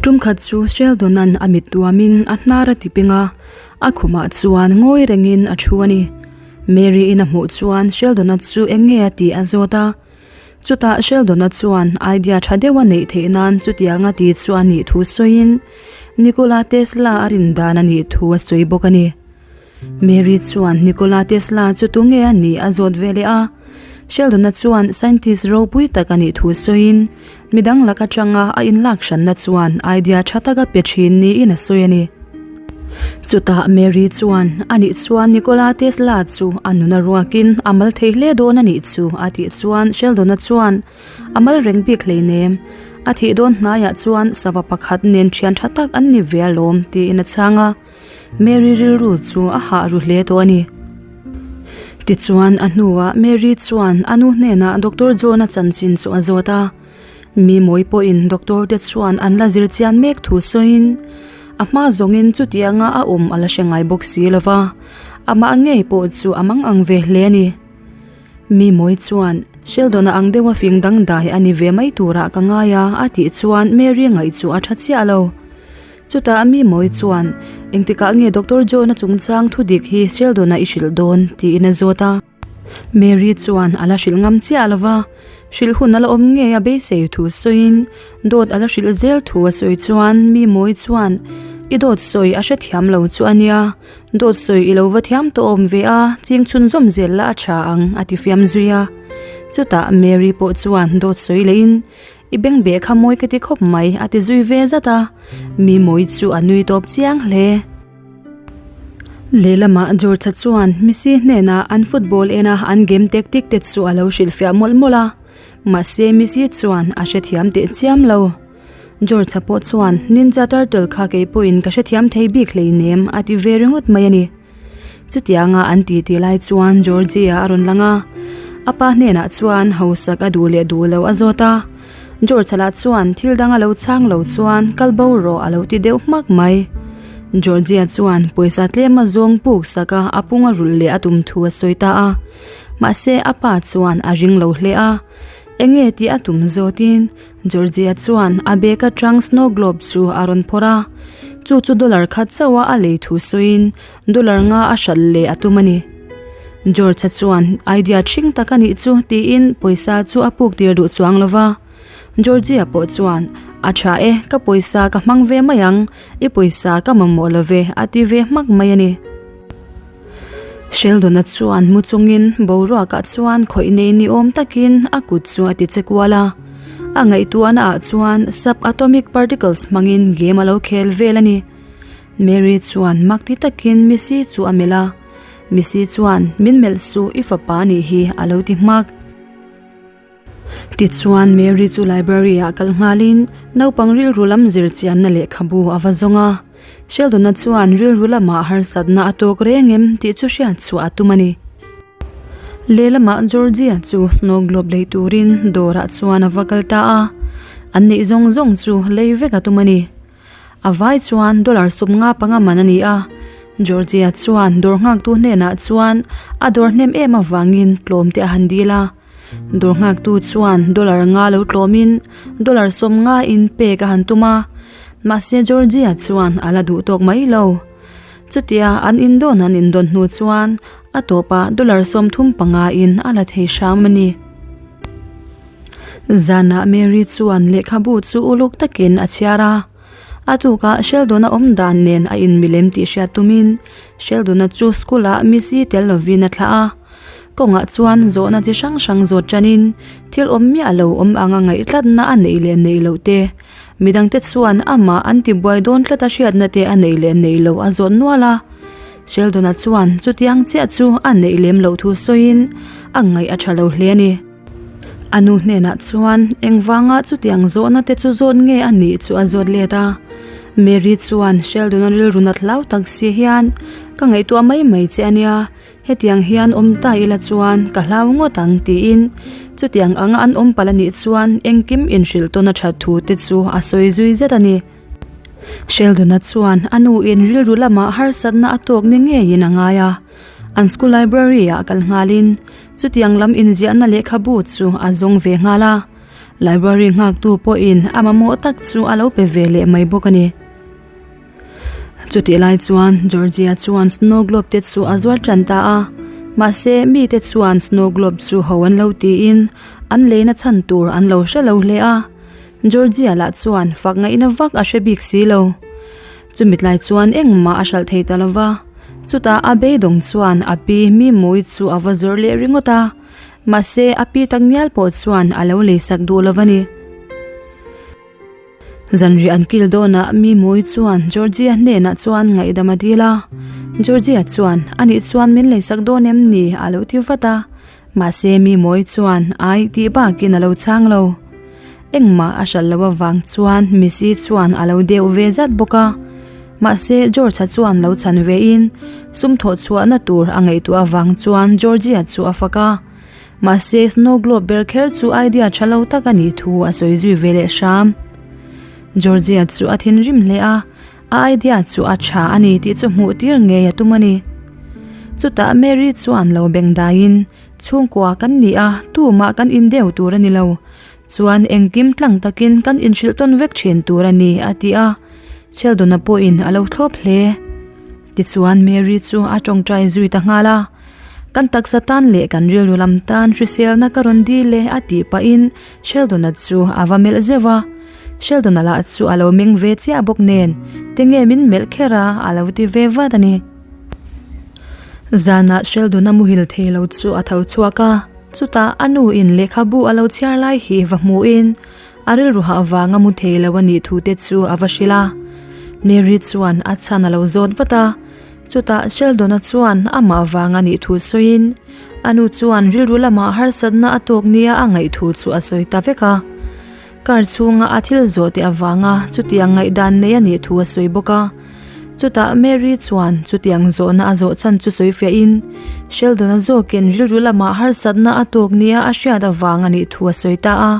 Tum khat chu Sheldon-a'n a mit tuamin a hnar a ti ping a, a khumah chuan ngawi rengin a thu a ni. Mary-in a hmuh chuan Sheldon-a chu eng nge a tih a zawt a. Chutah Sheldon-a chuan idea tha deuh a neih theih nan chutianga ti chu a nih thu sawiin Nikola Tesla a rin dan a nih thu a sawi bawk a ni. Mary chuan Nikola Tesla chu tunge a nih a zawt ve leh a. Sheldon-a chuan scientist ropui tak a nih thu sawiin midang lak atanga a inlak hranna chuan idea tha tak a pe thin niin a sawi a ni. Chutah Mary chuan a nih chuan Nikola Tesla chu a nuna ruakin a mal thei hle dawn a nih chu a tih chuan Sheldon-a chuan a mal reng bik hleinem. A thih dawn hnaiah chuan sava pakhat nen thian tha tak an ni ve alawm tiin a chhang a. Mary rilru chu a hah ru hle tawh a ni. Tichuan a hnuah Mary chuan a nu hnenah Doctor John-a chanchin chu a zawt a. Mi mawi pawhin doctor te chuan an la zir chian mek thu sawiin a hma zawngin chutianga a awm a la hre ngai bawk si lo va, amah ngei pawh chu a mang ang ve hle a ni. Mi mawi chuan Sheldon-a ang deuha fing dangdai a ni ve mai turah ka ngai a a tih chuan Mary ngaih chu a tha chiah lo. Chutah mi mawi chuan engtikah nge Doctor John-a chungchang thudik hi Sheldon-a i hrilh dawn tiin a zawt a. Mary chuan a la hrilh ngam chiah lo va, hrilh hun a la awm ngei a beisei thu sawiin dawt a la hrilh zel thu a sawi chuan mi mawi chuan i dawt sawi a hrethiam lo chu a nia, dawt sawi i lo va thiam tawh awm ve a, ching chhunzawm zel la a tha ang a ti fiam zui a. Chutah Mary pawh chuan dawt sawi leiin i beng beh kha mawi ka ti khawp mai a ti zui ve zat a, mi mawi chu a nui tawp chiang hle. Lehlamah George-a chuan Messi hnenah an football ena an game tactic te chu a lo hrilhfiah mawlh mawlh a, mahse Messi chuan a hrethiam teh chiam lo. George-a pawh chuan Ninja Turtle kha kei pawhin ka hrethiam thei bik hleinem a ti ve ringawt mai a ni. Chutianga an ti tih lai chuan Georgie-a a rawn lang a, a pa hnenah chuan hausak a duh leh duh lo a zawt a. George-a lah chuan thil dang a lo chhang lo chuan kal bo rawh a lo ti deuh hmak mai. Georgia chuan pawisa tlem a zawng puk sak a, a pung a rulh leh a tum thu a sawi ta a. Mahse a pa chuan a ring lo hle a. Enge tih a tum zawtin Georgia chuan a bag atang snow globe chu a rawn phawrh a. Chu chu dollar khat chauh a a lei thu sawiin dollar nga a hralh leh a tum a ni. George-a chuan idea thing tak a nih chu tiin pawisa chu a puk tir duh chuang lo va. Georgia pawh chuan a tha e, ka pawisa ka hmang ve mai ang, i pawisa ka mamawh lo ve a ti ve hmak mai a ni. Sheldon-a chuan mu chungin boruakah chuan khawih nei ni awm takin a kut chu a ti che kual a. A ngaihtuahna ah chuan sub-atomic particles hmangin game a lo khel vel a ni. Mary chuan mak ti takin Missy chu a melh a. Missy chuan min melh suh i fapa nih hi a lo ti hmak. Tichuan Mary chu library ah kal nghalin naupang rilru lam zir chianna lehkhabu a va zawng a. Sheldon-a chuan rilru lamah harsatna a tawk reng em tih chu hriat chhuah a tum a ni. Lehlamah Georgia chu snow globe lei turin dawrah chuan a va kal ta a. An neih zawng zawng chu lei vek a tum a ni. A vai chuan dollar sawmnga panga man a ni a, Georgia chuan dawr nghaktu hnenah chuan a dawr hnem em avangin tlawm te a han dil a. Dawr nghaktu chuan dollar nga lo tlawmin dollar sawmnga in pek a han tum a, mahse Georgia chuan a la duh tawk mai lo. Chutia an indawn an indawn hnu chuan a tawpah dollar 35 in a la thei hram a ni. Zanah Mary chuan lehkhabu chu uluk takin a chhiar a, a tukah Sheldon-a awm dan nen a inmilem tih hriat tumin Sheldon-a chu school-ah Missy tel lovin a thlah a. Kawngah chuan zawhna chi hrang hrang zawt tanin thil awm miah lo awm anga ngaih tlatna a neih leh neih loh te, midangte chuan amah an tibuai dawn tlata hriatna te a neih leh neih loh a zawt nual a. Sheldon-a chuan chutiang chiah chu a neih lem loh thu sawiin a ngaih a tha lo hle a ni. A nu hnenah chuan engvanga chutiang zawhna te chu zawt nge a nih chu a zawt let a. Mary chuan Sheldon-a rilru nat hlau tak si hian, Ka ngaihtuah mai mai che a nia, hetiang hian awm ta ila chuan ka hlau ngawt ang tiin chutiang anga an awm palh a nih chuan engkim inhrilh tawn a that thu te chu a sawi zui zet a ni. Sheldon-a chuan a nu in rilru lamah harsatna a tawk ni ngeiin a ngai a. An school library ah kal nghalin chutiang lam inziahna lehkhabu chu a zawng ve nghal a. Library nghaktu pawhin a mamawh tak chu a lo pe ve leh mai bawk a ni. Chutih lai chuan Georgia chuan snow globe te chu a zuar tan ta a, mahse mite chuan snow globe chu ho an lo tiin an leina chhan tur an lo hre lo hle a, Georgia lah chuan fak ngaihna vak a hre bik si lo. Chumi tlai chuan engmah a hralh thei ta lo va, chutah a beidawng chuan a pi Mimui chu a va zawrh leh ringawt a, mahse a pi takngial pawh chuan a lo leisak duh lo va ni. Zanriah an kil dawnah Mimui chuan Georgia hnenah chuan ngaihdam a dil a, Georgia chuan anih chuan min leisak dawn em ni a lo ti vat a, mahse Mimui chuan ai tih bakin a lo chhang lo. Engmah a hralh loh avang chuan Missy chuan a lo deuh ve zat bawk a, mahse George-a chuan lo chhan vein sum thawh chhuahna tur a ngaihtuah avang chuan Georgia chu a fak a. Mahse, snow globe ber kher chu idea tha lo tak a nih thu a sawi zui ve leh hram. Georgia chu a thinrim hle a, a idea chu a tha a ni tih chu hmuh tir ngei a tum a ni. Chutah Mary chuan lo beng daiin, Chhungkua kan ni a, tumah kan indeu tur a ni lo. Chuan engkim tlang takin kan inhrilh tawn vek thin tur a ni, a ti a. Sheldon-a pawhin a lo thlawp hle. Tichuan Mary chu a tawngtai zui ta nghal a. Kan taksa tan leh kan rilru lam tan hriselna ka rawn dil e a tih pahin Sheldon-a chu a va melh zeuh a. Sheldon-a lah chu a lo meng ve chiah bawk nen, Tinge min melh kher a? a lo ti ve vat a ni. Zanah Sheldon-a muhil thei lo chu a tho chhuak a, chutah a nu in lehkhabu a lo chhiar lai hi va hmuhin a rilru hah vanga mu thei lo a nih thu te chu a va hrilh a. Mary chuan a chhan a lo zawt vat a. Chutah Sheldon-a chuan amah vang a nih thu sawiin, a nu chuan rilru lamah harsatna a tawk nia a ngaih thu chu a sawi ta vek a. Car chhunga a thil zawh teh avanga chutiang ngaihdan nei a nih thu a sawi bawk a. Chutah Mary chuan chutiang zawhna a zawh chhan chu sawi fiahin, Sheldon-a zawkin rilru lamah harsatna a tawk nia a hriat avang a nih thu a sawi ta a.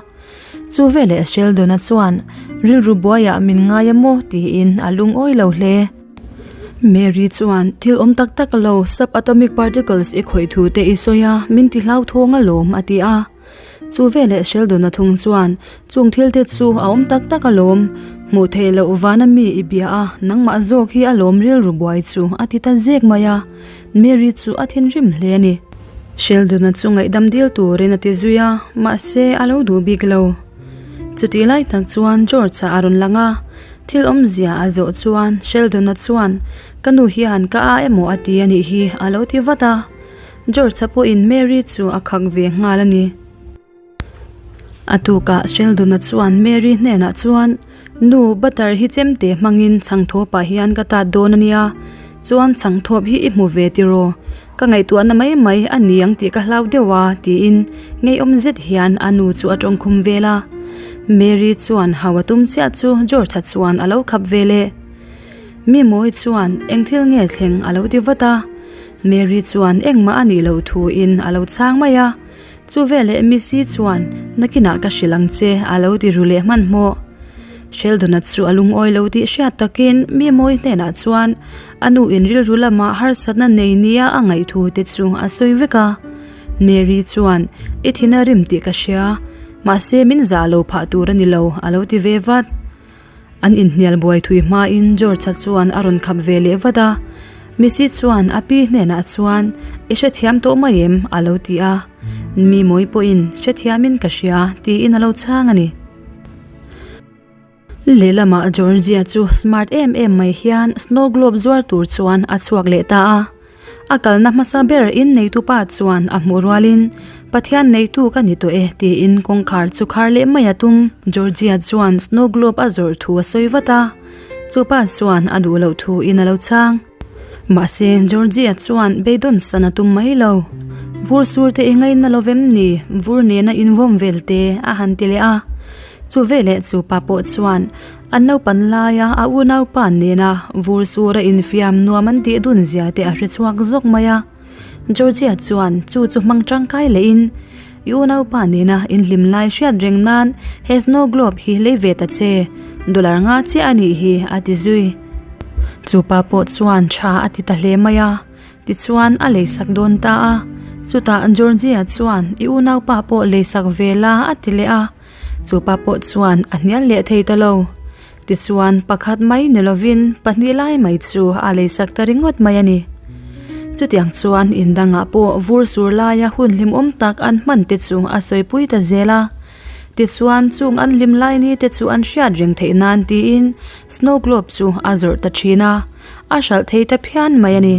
Chu veleh Sheldon-a chuan rilru buaiah min ngai a maw tiin a lungawi lo hle. Mary chuan, Thil awm tak tak lo, subatomic particles i khawih thu te i sawi a, min ti hlauthawng alawm, a ti a. Chu veleh Sheldon-a thung chuan, Chung thil te chu a awm tak tak alawm, hmuh theih loh vana mi i bia a, nangmah zawk hi alawm rilru buai chu, a ti ta zek mai a. Mary chu a thinrim hle a ni. Sheldon-a chu ngaihdam dil turin a ti zui a, mahse a lo duh bik lo. Chutih lai tak chuan George-a a rawn lang a, thil awmzia a zawh chuan Sheldon-a chuan, Ka nu hian ka a emaw a ti a nih hi, a lo ti vat a. George-a pawhin Mary chu a khak ve nghal a ni. A tukah Sheldon-a chuan Mary hnenah chuan, Nu, butter hi chemte hmangin chhangthawpah hian ka tat dawn a nia, chuan chhangthawp hi i hmu ve tiraw? Ka ngaihtuahna mai mai a ni ang tih ka hlau deuh a, tiin ngeiawm zet hian a nu chu a tawngkhum vel a. Mary chuan hau a tum chiah chu George-a chuan a lo khap ve leh. Mi mawi chuan eng thil nge thleng a lo ti vat a. Mary chuan engmah a nih loh thuin a lo chhang mai a. Chu veleh Missy chuan nakinah ka hrilh ang che a lo ti ru leh hmanhmawh. Sheldon-a chu a lungawi lo tih hriat takin mi mawi hnenah chuan a nu in rilru lamah harsatna nei nia a ngaih thu te chu a sawi vek a. Mary chuan I thin a rim tih ka hria, mahse min zah lo phah tur a ni lo a lo ti ve vat. An inhnial buai thui hmain George-a chuan a rawn khap ve leh vat a. Missy chuan a pi hnenah chuan I hrethiam tawh mai em? a lo ti a. Mi mawi pawhin hrethiamin ka hria tiin a lo chhang a ni. Lehlamah Georgia chu smart em em mai hian snow globe zuar tur chuan a chhuak leh ta a. A kalna hmasa ber in neitu pa chuan a hmuh rualin, Pathian neitu ka ni tawh e tiin kawngkhar chu khar leh mai a tum. Georgia chuan snow globe a zawrh thu a sawi vat a, chu pa chuan a duh loh thu in a lo chhang. Mahse, Georgia chuan beidawn san a tum mai lo. Vur sur te i ngaina lo vem ni, vur nena invawm vel te a han ti leh a. Chu veleh chu pa pawh chuan an naupan laia a unaupa nena vur sur a infiam nuam an tih dun zia te a hre chhuak zawk mai a. Georgia chuan chu chu hmang tangkai lehin, I unaupa nena inhlim lai hriat reng nan he snow globe hi lei ve ta che, dollar nga chiah a nih hi, a ti zui. Chu pa pawh chuan tha a ti ta hle mai a, tichuan a leisak dawn ta a. Chutah Georgia chuan, I unaupa pawh leisak ve la, a ti leh a. Chupa pawh chuan a hnial leh thei ta lo. Tichuan, pakhat mai ni lovin pahnih lai mai chu a leisak ta ringawt mai a ni. Chutiang chuan in dangah pawh vur sur laia hun hlimawm tak an hman te chu a sawipui ta zel a. Tichuan, chung an hlim lai ni te chu an hriat reng theih nan tiin snow globe chu a zawrh ta thin a, a hralh thei ta phian mai a ni.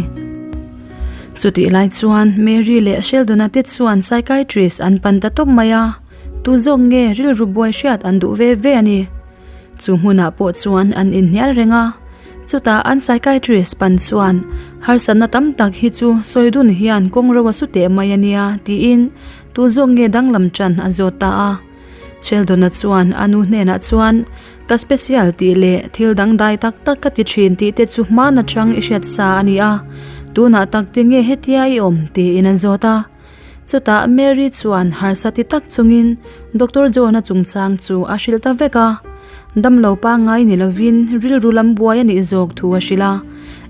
Chutih lai chuan Mary leh Sheldon-a te chuan psychiatrist an pan ta tawp mai a, tu zawk nge rilru buai hriat an duh ve ve a ni. Chu hmunah pawh chuan an inhnial reng a, chutah an psychiatrist pan chuan harsatna tam tak hi chu sawi dun hian kawng ro a su teh mai a nia tiin tu zawk nge danglam tan a zawt ta a. Sheldon-a chuan a nu hnenah chuan ka special tih leh thil dangdai tak tak ka ti thin tih te chu hman atang i hriat sa a ni a, tunah tak tinge hetia i awm tiin a zawt a. Chutah Mary chuan harsa ti tak chungin Doctor John-a chungchang chu a hrilh ta vek a. Damlo pangngai ni lovin rilru lam buai a nih zawk thu a hrilh a.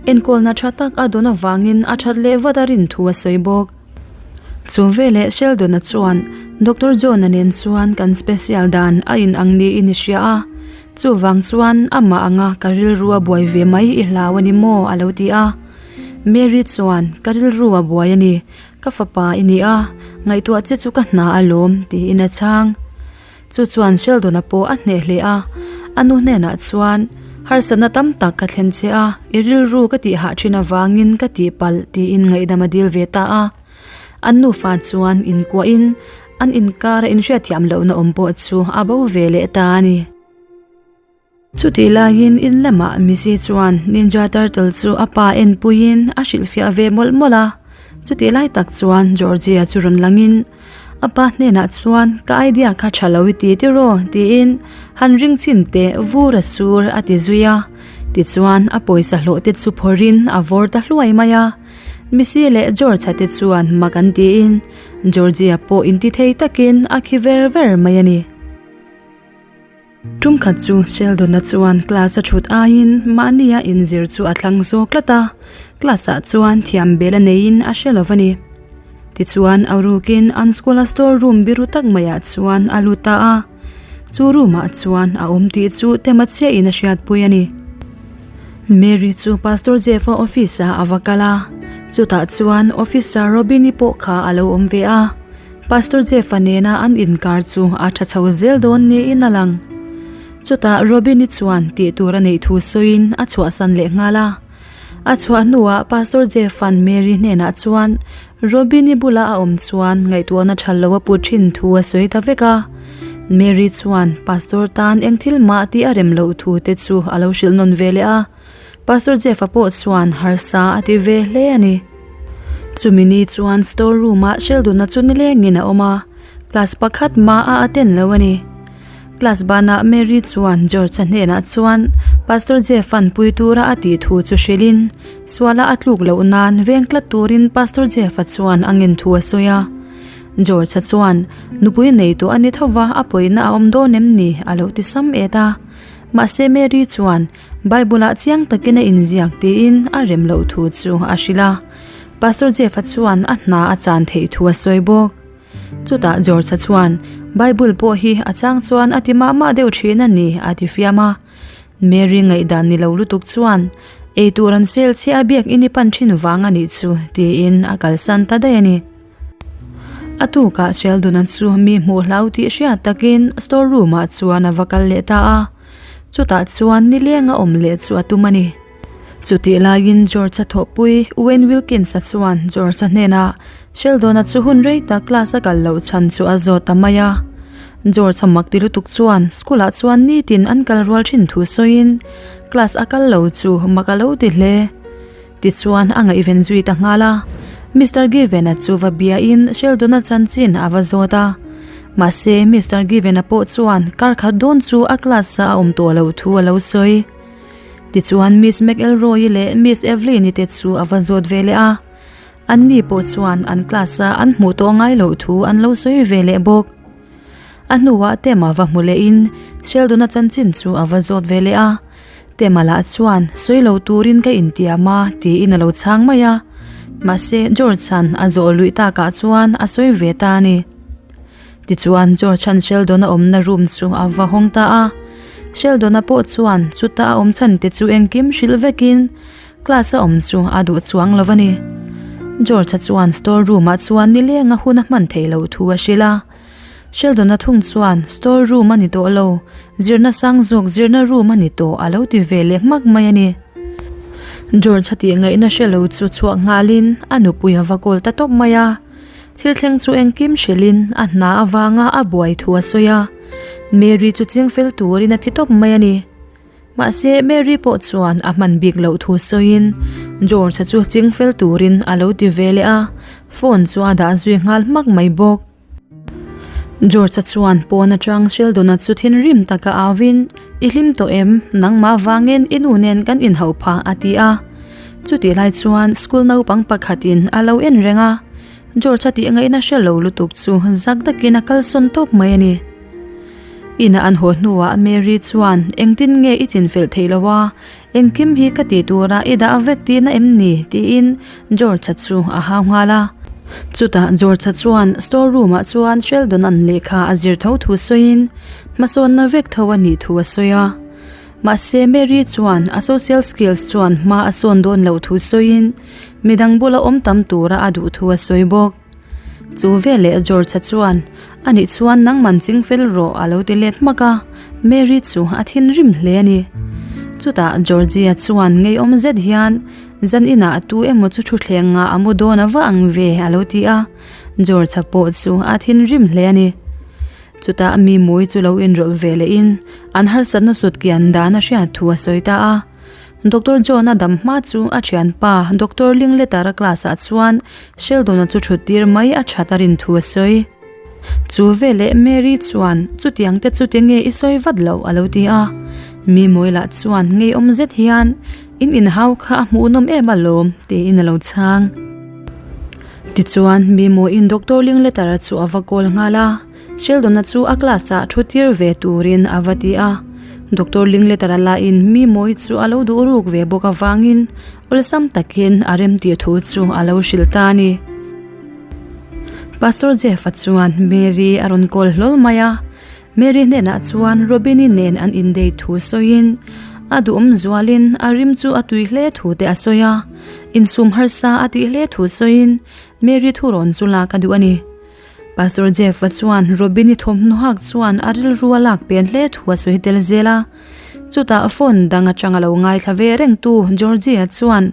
Enkawlna tha tak a dawn avangin a that leh vat a rin thu a sawi bawk. Chu veleh Sheldon-a chuan Doctor John-a nen chuan kan special dan a inang niin i hria a. Chuvang chuan amah anga ka rilru a buai ve mai i hlau a ni maw a lo ti a. Mary chuan ka rilru a buai a ni. Ka fapa i ni a, ngaihtuah che chu ka hna alawm, tiin a chhang. Chu chuan Sheldon-a pawh a hneh hle a, a nu hnenah chuan, Harsatna tam tak ka thlen che a, i rilru ka tih hah thin avangin ka tihpalh, tiin ngaihdam a dil ve ta a. An nufa chuan inkuahin an inkara inhriatthiam lohna awm pawh chu a bo ve leh ta a ni. Chutih laiin in lamah Missy chuan Ninja Turtle chu a pa enpuiin a hrilhfiah ve mawlh mawlh a. Chutih lai tak chuan Georgia chu rawn langin a pa hnenah chuan ka idea kha tha lo i ti tiraw tiin han ring chhin teh vur a sur a ti zui a. Tichuan a pawisa hlawh te chu phawrhin a vawr ta hluai mai a. Missy leh George-a te chuan mak an tiin Georgia pawh intithei takin a khi ver ver mai a ni. Tumkhat chu Sheldon-a chuan class a thut aiin mahnia inzir chu a thlang zawk tlat a, class ah chuan thiam bel a neiin a hre lo va ni. Tichuan a rukin an school-a store room biru tak maiah chuan a lut ta a, chu room ah chuan a awm tih chu tema chiahin a hriatpui a ni. Mary chu Pastor Jeff-a office ah a va kal a, chutah chuan Officer Robin-i pawh kha a lo awm ve a. Pastor Jeff-a nena an inkar chu a tha chho zel dawn niin a lang. Chutah Robin-i chuan tih tur a neih thu sawiin a chhuahsan leh nghal a. A chhuah hnuah Pastor Jeff-a'n Mary hnenah chuan Robin-i bula a awm chuan ngaihtuahna tha lo a put thin thu a sawi ta vek a. Mary chuan Pastor tan eng thil mah tih a rem loh thu te chu a lo hrilh nawn ve leh a. Pastor Jeff-a pawh chuan harsa a ti ve hle a ni. Chumi ni chuan store room-ah Sheldon-a chu nilengin a awm a, class pakhat mah a attend lo a ni. Class banah Mary chuan George-a hnenah chuan Pastor Jeff-a'n pui tura a tih thu chu hrilhin, suala a tluk loh nan veng tlat turin Pastor Jeff-a chuan a ngen thu a sawi a. George-a chuan, Nupui nei tawh a ni tho va, a pawina a awm dawn em ni? a lo ti sam et a. Mahse Mary chuan, Bible-ah chiang takin a inziak tiin a rem loh thu chu a hrilh a. Pastor Jeff-a chuan a hna a chan theih thu a sawi bawk. Chutah George-a chuan, Bible pawh hi a chang chuan a ti mah mah deuh thin a ni, a ti fiam a. Mary ngaihdan ni lo lutuk chuan, Ei tur an sel che a biak in i pan thin vang a nih chu, tiin a kalsan ta daih a ni. A tukah Sheldon-a chu mi hmuh hlau tih hriat takin store room-ah chuan a va kal leh ta a. Chutah chuan nileng a awm leh chu a tum a ni. Chutih laiin George-a thawhpui Wayne Wilkins-a chuan George-a hnenah Sheldon-a chu hun rei tak class a kal loh chhan chu a zawt ta mai a. George-a mak ti lutuk chuan school-ah chuan nitin an kal rual thin thu sawiin class a kal lo chu mak a lo ti hle. Tichuan a ngaihven zui ta nghal a, Mister Given-a chu va biain Sheldon-a chanchin a va zawt a. Mahse Mister Given-a pawh chuan kar khat dawn chu a class-a a awm tawh loh thu a lo sawi. Tichuan Miss McElroy-i leh Miss Evelyn-i te chu a va zawt ve leh a. Anni pawh chuan an class-a an hmuh tawh ngai loh thu an lo sawi ve leh bawk. A hnuah Tema va hmu lehin Sheldon-a chanchin chu a va zawt ve leh a. Tema lah chuan sawi lo turin ka intiam a tiin a lo chhang mai a. Mahse George-a'n a zawh luih takah chuan a sawi ve ta a ni. Tichuan George-a'n Sheldon-a awmna room chu a va hawng ta a. Sheldon-a pawh chuan chuta a awm chhan te chu engkim hrilh vekin class a awm chu a duh chuang lo a ni. George-a chuan store room-ah chuan nilenga hun a hman theih loh thu a hrilh a. Sheldon-a thung chuan store room a ni tawh lo, zirna sang zawk zirna room a ni tawh a lo ti ve leh hmak mai a ni. George-a tih ngaihna hre lo chu chhuah nghalin a nupui a va kawl ta tawp mai a. Thil thleng chu engkim hrilhin a hna avanga a buai thu a sawi a, Mary chu ching fel turin a thi tawp mai a ni. Mahse Mary pawh chuan a hman bik loh thu sawiin George-a chu ching fel turin a lo ti ve leh a, phone chu a dah zui nghal hmak mai bawk. George-a chuan pawn atang Sheldon-a chu thinrim taka auin, I hlim tawh em? Nangmah vangin i nu nen kan inhauh phah a ti a. Chutih lai chuan school naupang pakhatin a lo en reng a, George-a tih ngaihna hre lo lutuk chu zak takin a kalsawn tawp mai a ni. Inah an haw hnuah Mary chuan engtin nge i chinfelh theih lo a, Engkim hi ka tih turah i dah vek tihna em ni? tiin George-a chu a hau nghal a. Chutah George-a chuan store room-ah chuan Sheldon-a'n lehkha a zir tho thu sawiin hmasawnna vek tho a nih thu a sawi a. Mahse Mary chuan a social skills chuan hma a sawn dawn loh thu sawiin midang bula awm tam tura a duh thu a sawi bawk. Chu veleh George-a chuan, A nih chuan nangman ching fel rawh a lo ti let hmak a, Mary chu a thinrim hle a ni. Chutah Georgie-a chuan ngeiawm zet hian, Zan inah tu emaw chu thutthleng ngah a mu dawn a va ang ve a lo ti a, George-a pawh chu a thinrim hle a ni. Chutah mi mui chu lo inrawlh ve lehin an harsatna sut kian dan a hriat thu a sawi ta a. Doctor John-a dam hma chu a thianpa Doctor Lingletara class-ah chuan Sheldon-a chu thut tir mai a that a rin thu a sawi. Chu veleh Mary chuan chutiang te chu tinge i sawi vat loh a lo ti a. Mi Mawila chuan ngeiawm zet hian in inhau kha a hmuhnawm em alawm tiin a lo chhang. Tichuan mi Mawiin Doctor Lingletara chu a va call nghal a. Sheldon-a chu a class-ah thu tir ve turin a va ti a. Doctor Lingletara lahin mi mawi chu a lo duh ruk ve bawk avangin awlsam takin a remtih thu chu a lo hrilh ta a ni. Pastor Jeff-a chuan Mary a rawn call hlawl mai a. Mary hnenah chuan Robin-i nen an indei thu sawiin a duhawm zualin a rim chu a tui hle thu te a sawi a. Insum harsa a tih hle thu sawiin Mary thurawn chu lak a duh a ni. Pastor Jeff-a chuan Robin-i thawmhnaw hak chuan a rilru a lak pen hle thu a sawi tel zel a. Chutah phone dang atanga lo ngaithla ve rengtu Georgie-a chuan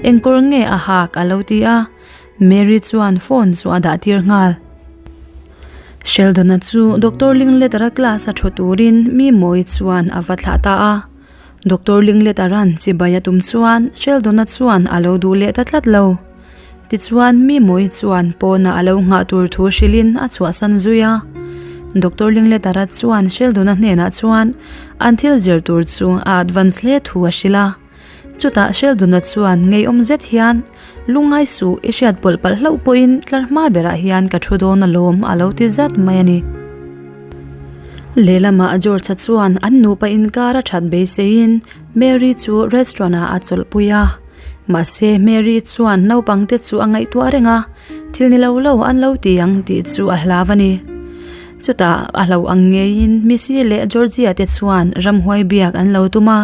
engkawr nge a hak a lo ti a, Mary chuan phone chu a dah tir nghal. Sheldon-a chu Doctor Lingletara class a thu turin mi mawi chuan a va thlah ta a. Doctor Lingletara'n chibai a tum chuan Sheldon-a chuan a lo duh leh ta tlat lo. Tichuan mi mawi chuan pawnah a lo nghah tur thu hrilhin a chhuahsan zui a. Doctor Lingletara chuan Sheldon-a hnenah chuan an thil zir tur chu a advance hle thu a hrilh a. Chutah Sheldon-a chuan ngeiawm zet hian, Lungngai suh, i hriat pawlh palh hlauh pawhin tlar hma berah hian ka thu dawn alawm a lo ti zat mai a ni. Lehlamah George-a chuan an nupa inkar a that beiseiin Mary chu restaurant-ah a chawlhpui a. Mahse, Mary chuan naupangte chu a ngaihtuah reng a, thil ni lo lo an lo ti ang tih chu a hlau a ni. Chutah a hlo ang ngeiin Missy leh Georgia te chuan ramhuai biak an lo tum a.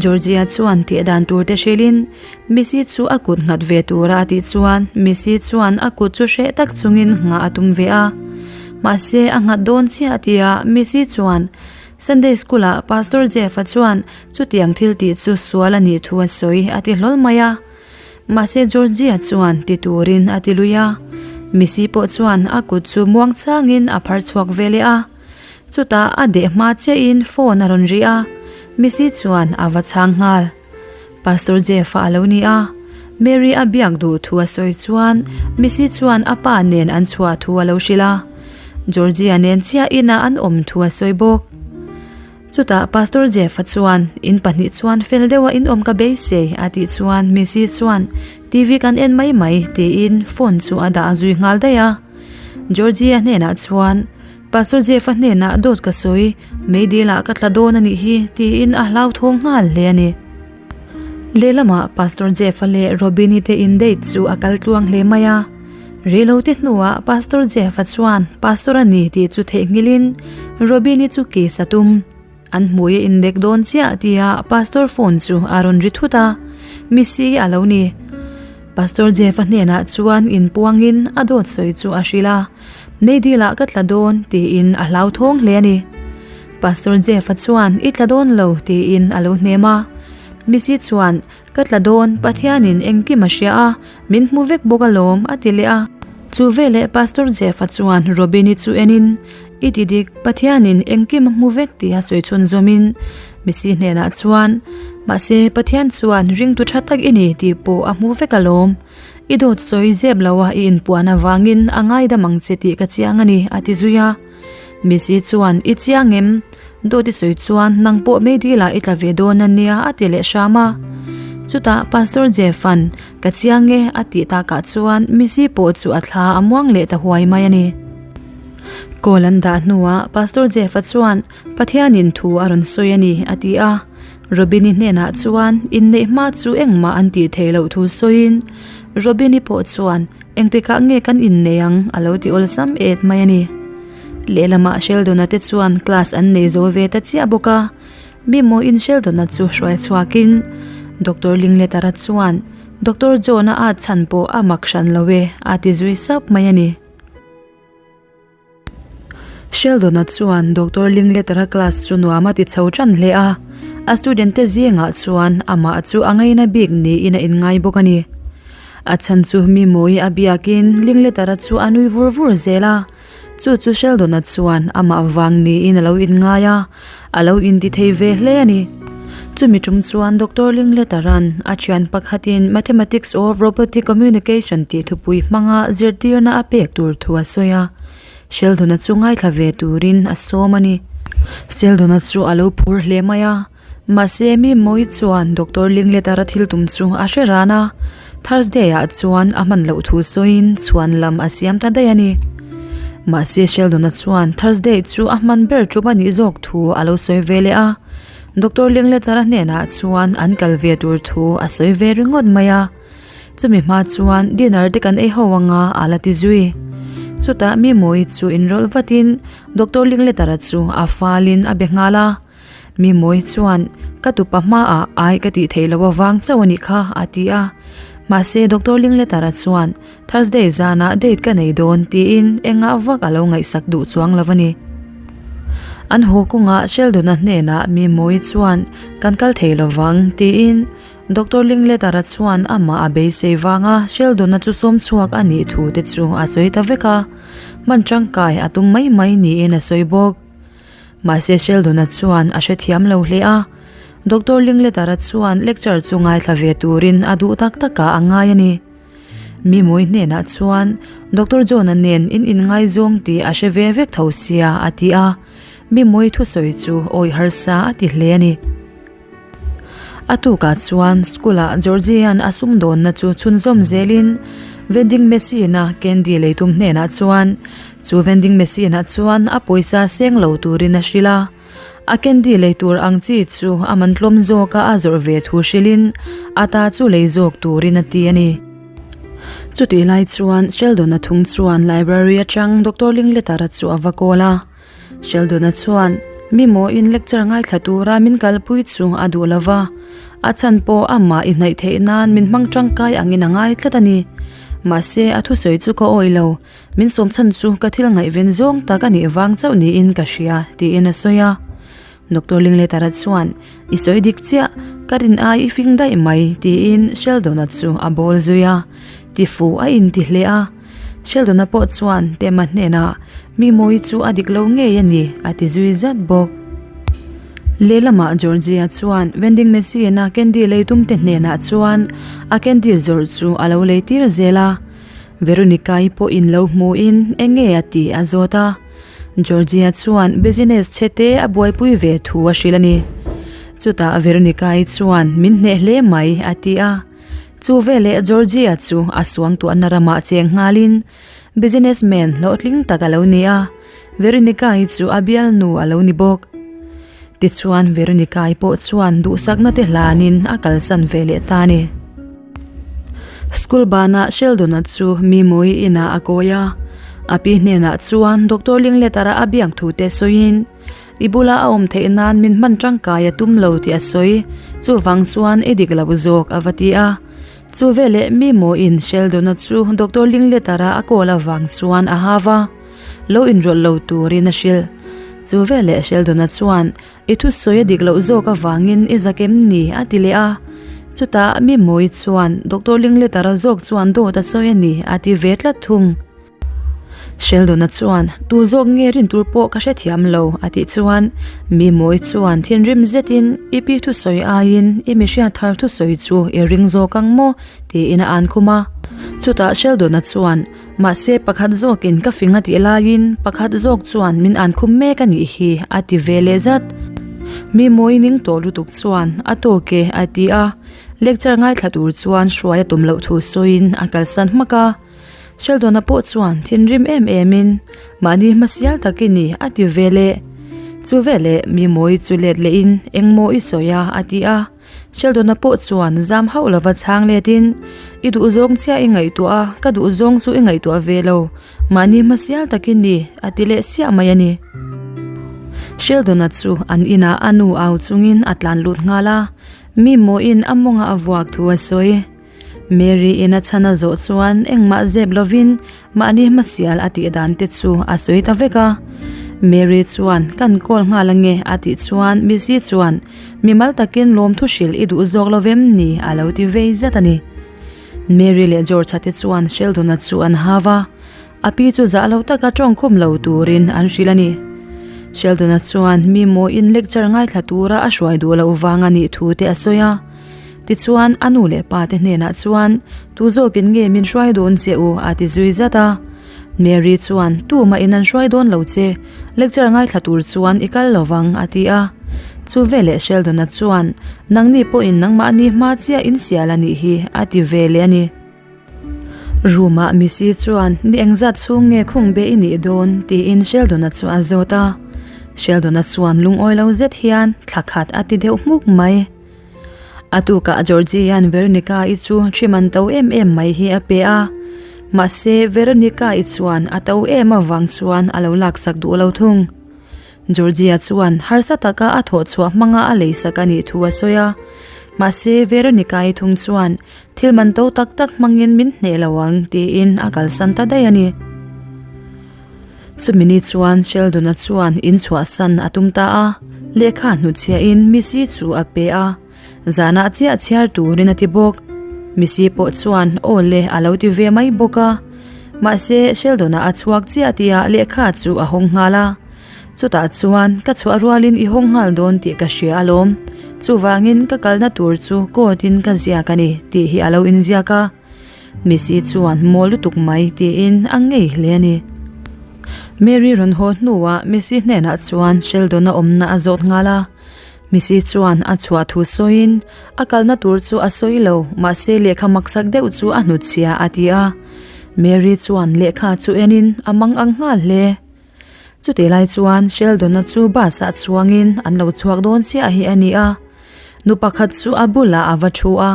Georgia chuan tih dan tur te hrilhin Missy chu a kut nghat ve tura a tih chuan Missy chuan a kut chu hreh tak chungin nghah a tum ve a. Mahse, a nghat dawn chiah tia Missy chuan Sunday School-ah Pastor Jeff-a chuan Chutiang thil tih chu sual a nih thu a sawi a ti hlawl mai a. Mahse Georgia chuan ti turin a ti lui a. Missy pawh chuan a kut chu muang changin a phar chhuak ve leh a. Chutah a deh hma chiahin phone a rawn ri a, Missy chuan a va chhang nghal. Pastor Jeff-a a lo ni a. Mary a biak duh thu a sawi chuan Missy chuan a pa nen an chhuah thu a lo hrilh a. Georgia nen chiah inah an awm thu a sawi bawk. Chutah Pastor Jeff-a chuan, In pahnih chuan fel deuha in awm ka beisei, a tih chuan Missy chuan, TV kan en mai mai, tiin phone chu a dah zui nghal daih a. Georgie-a hnenah chuan, Pastor Jeff-a hnenah dawt ka sawi, meidil-ah ka tla dawn a nih hi, tiin a hlauthawng nghal hle a ni. Lehlamah Pastor Jeff-a leh Robin-i te in date chu a kal tluang hle mai a. Reilote hnuah Pastor Jeff-a chuan Pastor a ni tih chu theihnghilhin Robin-i chu kiss a tum. An hmui a indek dawn chiah tia Pastor phone chu a rawn ri thut a, Missy a lo ni. Pastor Jeff-a hnenah chuan inpuangin a dawt sawi chu a hrilh a, Meidil-ah ka tla dawn tiin a hlauthawng hle a ni. Pastor Jeff-a chuan I tla dawn lo tiin a lo hnem a, Missy chuan Ka tla dawn, Pathianin engkim a hria a, min hmu vek bawk alawm, a ti leh a. Chu veleh Pastor Jeff-a chuan Robin-i chu enin, I ti dik, Pathianin engkim a hmu vek tih a sawi chhun zawmin Missy hnenah chuan, Mahse, Pathian chuan ringtu tha tak i ni tih pawh a hmu vek alawm. I dawt sawi zep loa i inpuan avangin a ngaidam ang che tih ka chiang a ni, a ti zui a. Missy chuan, I chiang em? Dawt i sawi chuan nang pawh meidil ah i tla ve dawn a nia a ti leh hram a. Chutah Pastor Jeff-a'n ka chiang e a tih takah chuan Missy pawh chu a thla a muang leh ta huai mai a ni. Call an dah hnuah Pastor Jeff-a chuan Pathianin thu a rawn sawi a ni a ti a. Robin-i hnenah chuan inneih hma chu engmah an tih theih loh thu sawiin Robin-i pawh chuan engtikah nge kan innei ang a lo ti awlsam et mai a ni. Lehlamah Sheldon-a te chuan class an nei zo ve ta chiah bawk a, mi mawiin Sheldon-a chu hruai chhuakin Doctor Lingletara chuan Doctor John-a at chhan pawh a mak hran lo e a ti zui sap mai a ni. Sheldon-a chuan Doctor Lingletara class chu nuam a ti chho tan hle a, a student te zingah chuan amah chu a ngaina bik niin a inngai bawk a ni. A chhan chu mi mawi a biakin Lingletara chu a nui vur vur zel a, Chu chu Sheldon-a chuan amah vang niin a lo inngai a, a lo inti thei ve hle a ni. Chumi tum chuan Doctor Lingletaran a thian pakhatin Mathematics of Robotic Communication tih thupui hmanga zirtirna a pek tur thu a sawi a, Sheldon-a chu ngaithla ve turin a sawm a ni. Sheldon-a chu a lo phur hle mai a. Mahse, mi mawi chuan Doctor Lingletara thil tum chu a hre ran a, Thursday ah chuan a hman loh thu sawiin chhuan lam a siam ta daih a ni. Mahse, Sheldon-a chuan Thursday chu a hman ber tum a nih zawk thu a lo sawi ve leh a, Doctor Lingletara hnenah chuan an kal ve tur thu a sawi ve ringawt mai a. Chumi hma chuan dinner te kan ei ho anga a la ti zui. Chutah mi mawi chu inrawlh vatin Doctor Lingletara chu a falin a be nghal a. Mi mawi chuan, Ka tupa hmaah ai ka tih theih loh avang chauh a nih kha, a ti a. Mahse, Doctor Lingletara chuan, Thursday zanah date ka nei dawn, tiin engah vak a lo ngaihsak duh chuang lo a ni. An haw kawngah Sheldon-a hnenah mi mawi chuan, Kan kal thei lo vang, tiin Doctor Lingletara chuan amah a beisei vanga Sheldon-a chu sawm chhuak a nih thu te chu a sawi ta vek a. Hman tangkai a tum mai mai niin a sawi bawk. Mahse Sheldon-a chuan a hrethiam lo hle a, Doctor Lingletara chuan lecture chu ngaithla ve turin a duh tak takah a ngai a ni. Mimui hnenah chuan Doctor John-a nen in inngaizawng tih a hre ve vek tho sia a ti a, Mimui thusawi chu awi harsa a ti hle a ni. A tukah chuan school-ah Georgie-a'n a sumdawnna chu chhunzawm zelin vending machine-a candy leitum hnenah chuan chu vending machine-ah chuan a pawisa seng lo turin a hrilh a. A candy lei tur ang chi chu a man tlawm zawka a zawrh ve thu hrilhin a ta chu lei zawk turin a ti a ni. Chutih lai chuan Sheldon-a thung chuan library atang Doctor Lingletara chu a va call a. Sheldon-a chuan mi mawiin lecture ngaithla tura min kalpui chu a duh lo va, a chhan pawh amah i hnaih theih nan min hmang tangkai angin a ngai tlat a ni. Mahse, a thusawi chu ka awih lo, min sawm chhan chu ka thil ngaihven zawng tak a nih vang chauh niin ka hria, tiin a sawi a. Doctor Lingletara chuan, I sawi dik chiah, ka rin ai i fing daih mai, tiin Sheldon-a chu a bawl zui a, tifu a inti hle a. Sheldon-a pawh chuan Tema hnenah, Mi mawi chu a dik lo ngei a ni, a ti zui zat bawk. Lehlamah Georgia chuan vending machine-a candy lei tumte hnenah chuan a candy zawrh chu a lo lei tir zel a. Veronica-i pawhin lo hmuin eng nge a tih a zawt a. Georgia chuan business chhe te a buaipui ve thu a hrilh a ni. Chutah Veronica-i chuan min hneh hle mai a ti a. Chu veleh Georgia chu a suangtuahna ramah cheng nghalin businessman hlawhtling tak a lo ni a, Veronica-i chu a bialnu a lo ni bawk. Tichuan Veronica-i pawh chuan duhsakna te hlanin a kalsan ve leh ta a ni. School banah Sheldon-a chu mi mawi inah a kawi a. A pi hnenah chuan Doctor Linglet-ara a biak thu te sawiin, I bula a awm theih nan min hman tangkai a tum lo tih a sawi. Chuvang chuan i dik lo zawk a va ti a. Chu veleh mi mawiin Sheldon-a chu Doctor Linglet-ara a call avang chuan a hau a. Lo inrawlh lo turin a hrilh. Chu veleh Sheldon-a chuan I thusawi a dik loh zawk avangin i zak em ni? a ti leh a. Chutah mi mawi chuan Doctor Lingletara zawk chuan dawt a sawi a ni a ti ve tlat thung. Sheldon-a chuan Tu zawk nge rin tur pawh ka hrethiam lo a tih chuan mi mawi chuan thinrim zetin I pi thusawi aiin i mihriat thar thusawi chu i ring zawk ang maw? tiin a an khum a. Chutah Sheldon-a chuan Mahse pakhat zawkin ka fing a tih laiin pakhat zawk chuan min an khum mek a nih hi a ti ve leh zat. Mi mawi ning tawh lutuk chuan a tawk e a ti a, lecture ngaithla tur chuan hruai a tum loh thu sawiin a kalsan hmak a. Sheldon-a pawh chuan thinrim em emin mahni hmasial tak i ni a ti ve leh. Chu veleh mi mawi chu let lehin engmaw i sawi a a ti a. Sheldon-a pawh chuan zam hauh lova chhang letin, I duh zawng chiah i ngaihtuah a, ka duh zawng chu i ngaihtuah ve lo, mahni hmasial takin ni, a ti leh siah mai a ni. Sheldon-a chu an inah a nu au chungin a tlan lut nghal a, mi mawiin a mawngah a vuak thu a sawi. Mary in a chhan a zawh chuan engmah zep lovin mahni hmasial a tih dan te chu a sawi ta vek a. Mary chuan kan call nghal ange a tih chuan Missy chuan mimal takin lawmthu hrilh i duh zawk lovem ni a lo ti vei zet a ni. Mary leh George-a te chuan Sheldon-a chu an hau a, a pi chu zah lo taka tawngkhum lo turin an hrilh a ni. Sheldon-a chuan mi mawiin lecture ngaithla tura a hruai duh loh vang a nih thu te a sawi a. Tichuan, a nu leh pa te hnenah chuan, Tu zawkin nge min hruai dawn che u? a ti zui zat a. Mary chuan, Tumah in an hruai dawn lo che, lecture ngaithla tur chuan i kal lo vang, a ti a. Chu veleh Sheldon-a chuan, Nangni pawhin nangmahni hma chiah in sial a nih hi, a ti ve leh a ni. Room-ah Missy chuan, Ni engzat chhung nge khung be i nih dawn? tiin Sheldon-a chu a zawt a. Sheldon-a chuan lungawi lo zet hian, Thla khat a ti deuh hmuk mai. A tukah Georgie-a'n Veronica-i chu thi man to em em mai hi a pe a, mahse Veronica-i chuan a to em avang chuan a lo laksak duh lo thung. Georgie-a chuan harsa taka a thawh chhuah hmanga a leisak a nih thu a sawi a, mahse Veronica-i thung chuan thil man to tak tak hmangin min hneh lo ang tiin a kalsan ta daih a ni. Chumi ni chuan Sheldon-a chuan in chhuahsan a tum ta a, lehkha hnutchhiahin Missy chu a pe a, zanah chiah chhiar turin a ti bawk. Missy pawh chuan aw le a lo ti ve mai bawk a, mahse Sheldon-a a chhuak chiah tihah lehkha chu a hawng nghal a. Chutah chuan ka chhuah rualin i hawng nghal dawn tih ka hria alawm, chuvangin ka kalna tur chu court-in ka ziak a ni tih hi a lo inziak a. Missy chuan maw lutuk mai tiin a ngei hle a ni. Mary rawn haw hnuah Missy hnenah chuan Sheldon-a awmna a zawt nghal a. Missy chuan a chhuah thu sawiin a kalna tur chu a sawi lo, mahse lehkha maksak deuh chu a hnutchhia a ti a. Mary chuan lehkha chu enin a mang ang nghal hle. Chutih lai chuan Sheldon-a chu bus-ah chuangin an lo chhuak dawn chiah hi a ni a. Nu pakhat chu a bulah a va thu a,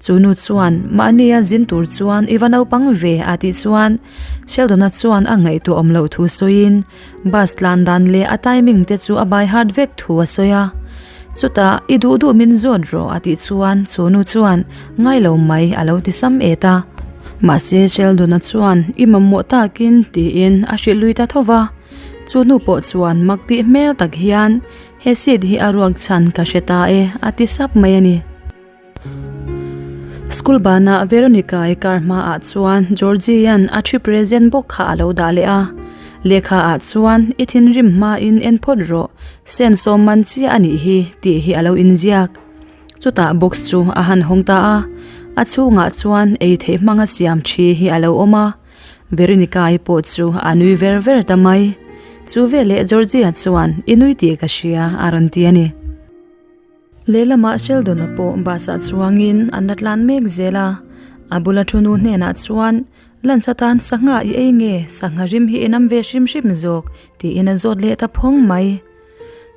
Chu nu chuan, Mahnia zin tur chuan i va naupang ve a tih chuan Sheldon-a chuan a ngaihtuah awm loh thu sawiin bus tlan dan leh a timing te chu a by heart vek thu a sawi a. Chutah, I duh duh min zawt rawh a tih chuan chu nu chuan, Ngai lo mai a lo ti sam et a. Mahse Sheldon-a chuan, I mamawh takin tiin a hrilh lui ta tho va. Chu nu pawh chuan mak tih hmel tak hian, He seat hi a ruak chhan ka hre ta e a ti sap mai a ni. School banah Veronica-i car hmaah chuan Georgie-a'n a thi present bawk kha a lo dah leh a. Lehkha ah chuan i thinrim hmain en phawt rawh, sen sawm man chiah a nih hi tih hi a lo inziak. Chutah box chu a han hawng ta a, a chhungah chuan ei theih hmanga siam thi hi a lo awm a. Veronica-i pawh chu a nui ver ver ta mai. Chu veleh Georgie-a chuan i nui tih ka hria a rawn ti a ni. Lehlamah Sheldon-a pawh bus-ah chuangin an la tlan mek zel a, a bula thu nu hnenah chuan, Lunch atan sangha i ei nge, sangha rim hi i nam ve hrim hrim zawk, tiin a zawt leh ta phawng mai.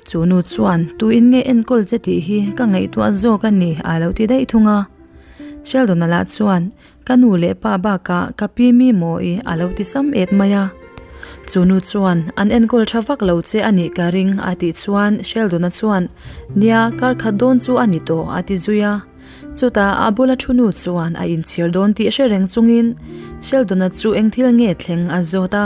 Chu nu chuan, Tuin nge enkawl che tih hi ka ngaihtuah zawk a ni, a lo ti daih thung a. Sheldon-a lah chuan, Ka nu leh pa bakah ka pi mi maw i a lo ti sam et mai a. Chu nu chuan, An enkawl tha vak lo che a nih ka ring a tih chuan Sheldon-a chuan, Nia, kar khat dawn chu a ni tawh a ti zui a. Chutah a bula thu nu chuan a inchhir dawn tih hre reng chungin Sheldon-a chu eng thil nge thleng a zawt a.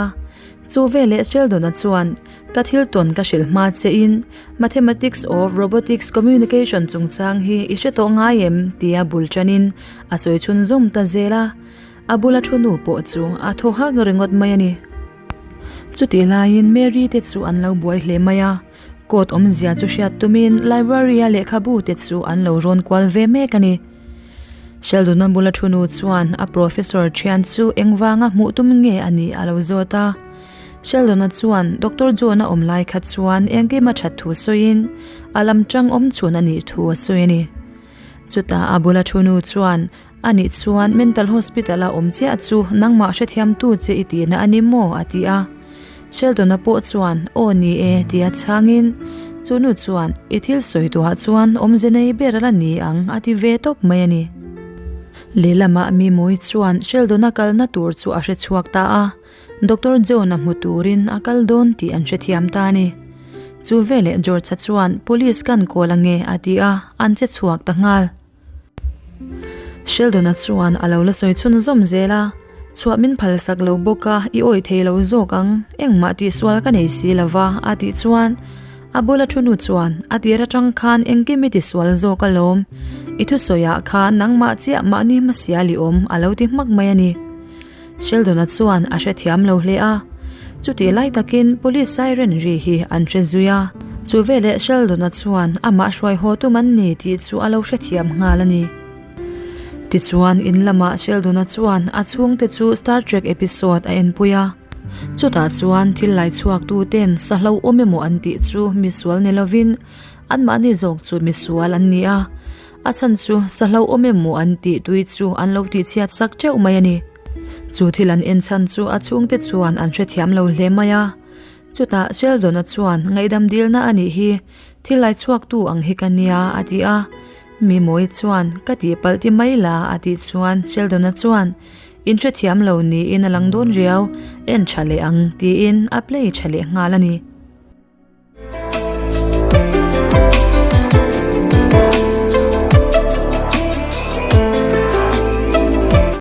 Chu veleh Sheldon-a chuan, Ka thil tawn ka hrilh hma che in Mathematics of Robotics Communication chungchang hi i hre tawh ngai em? tia bul tanin a sawi chhunzawm ta zel a. A bula thu nu pawh chu a thaw hak ringawt mai a ni. Chutih laiin Mary te chu an lo buai hle mai a, court awmzia chu hriat tumin library a lehkhabu te chu an lo rawn kual ve mek a ni. Sheldon-a bula thu nu chuan a professor thian chu engvanga hmuh tum nge a nih a lo zawt a. Sheldon-a chuan Doctor John-a awm lai kha chuan engkim a that thu sawiin a lam tang awm chhun a nih thu a sawi a ni. Chutah a bula thu nu chuan A nih chuan mental hospital a awm chiah chu nangmah hrethiamtu che i tihna a ni maw? a ti a. Sheldon-a pawh chuan Aw ni e tia chhangin chu nu chuan I thil sawi tuah chuan awmze nei ber a la ni ang a ti ve tawp mai a ni. Lehlamah Mimui chuan Sheldon-a kalna tur chu a hre chhuak ta a, Doctor John-a hmu turin a kal dawn tih an hrethiam ta a ni. Chu veleh George-a chuan Police kan kawl ange a ti a, an che chhuak ta nghal. Sheldon-a chuan a lo la sawi chhun zawm zel a, Chhuah min phal sak lo bawk a, i awih thei lo zawk ang, engmah tihsual ka nei si lo va, a tih chuan a bula thu nu chuan a tir atang khan engkim i tisual zawk alawm, i thusawiah khan nangmah chiah mahni hmasial i awm a lo ti hmak mai a ni. Sheldon-a chuan a hrethiam lo hle a, chutih lai takin police siren ri hi an hre zui a. Chu veleh Sheldon-a chuan amah hruai haw tum an ni tih chu a lo hrethiam nghal a ni. Tichuan in lamah Sheldon-a chuan a chhungte chu Star Trek episode a enpui a. Chutah chuan thil lai chhuak tuten sa hlauhawm emaw an tih chu misual ni lovin anmahni zawk chu misual an ni a. A chhan chu sa hlauhawm emaw an tih tui chu an lo tihchhiat sak teuh mai a ni. Chu thil an en chhan chu a chhungte chuan an hrethiam lo hle mai a. Chutah Sheldon-a chuan ngaihdam dilna a nih hi, thil lai chhuaktu ang hi ka nia a ti a. Mimawii chuan ka tihpalh ti mai la a tih chuan Sheldon-a chuan in hrethiam lo niin a lang dawn riau, en tha leh ang tiin a play tha leh nghal a ni.